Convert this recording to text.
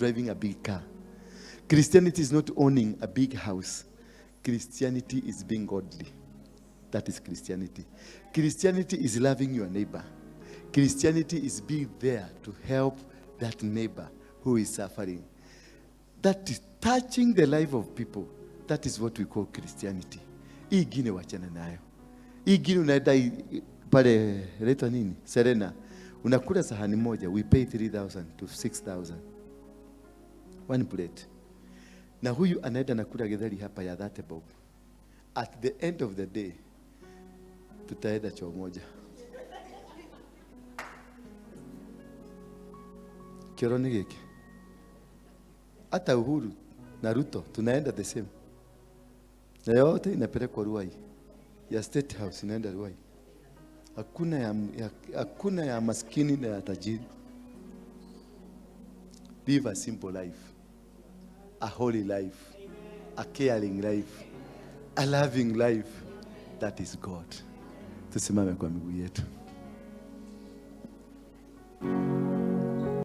driving a big car. Christianity is not owning a big house. Christianity is being godly. That is Christianity. Christianity is loving your neighbor. Christianity is being there to help that neighbor who is suffering. That is touching the life of people. That is what we call Christianity. Hii ingine wachana nayo. Hii ingine unaenda pale inaitwa nini? Serena. Unakula sahani moja, we pay 3000 to 6000. One plate. Na huyu anaenda nakula githeri hapa ya 30 bob. At the end of the day tutaenda choo moja. Kĩoro nĩ gĩkĩ. Hata Uhuru na Ruto tunaenda the same, na yote inapelekwa Ruai ya State House inaenda Ruai. Hakuna ya maskini na ya tajiri. Live a simple life, a holy life, a caring life, a loving life. That is God. Tusimame kwa miguu yetu.